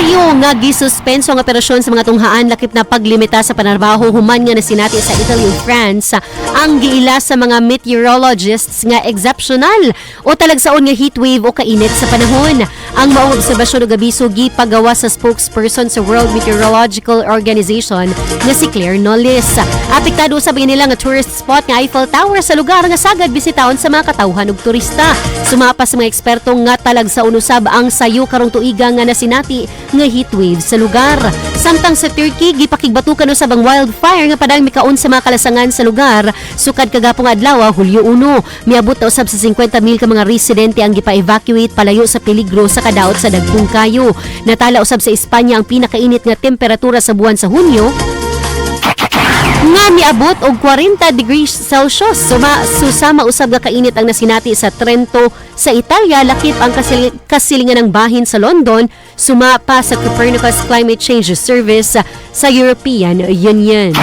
Milyonaryo nga gisuspenso ang operasyon sa mga tunghaan lakip na paglimita sa panarbaho human nga nasinati sa Italy ug France ang giila sa mga meteorologists nga exceptional o talagsaon nga heat wave o kainit sa panahon. Ang maong obserbasyon ug abiso gipagawa sa spokesperson sa World Meteorological Organization nga si Claire Nollis. Apektado usab nila nga tourist spot nga Eiffel Tower sa lugar nga sagad bisitahon sa mga katawhan ug turista. Sumapa sa mga eksperto nga talagsaon usab ang sayo karong tuiga nga nasinati nga heat wave sa lugar. Samtang sa Turkey, gipakigbatukan usab ang wildfire nga padang mikaon sa mga kalasangan sa lugar sukad kagapong adlaw, Hulyo 1. Miabot na usab sa 50 mil ka mga residente ang gipa-evacuate palayo sa peligro sa kadaot sa dagkong kayo. Natala usab sa Espanya ang pinakainit nga temperatura sa buwan sa Hunyo nga miabot og 40 degrees Celsius. Susama usab nga kainit ang nasinati sa Trento sa Italia lakip ang kasilingan ng bahin sa London, sumapa sa Copernicus Climate Change Service sa European Union.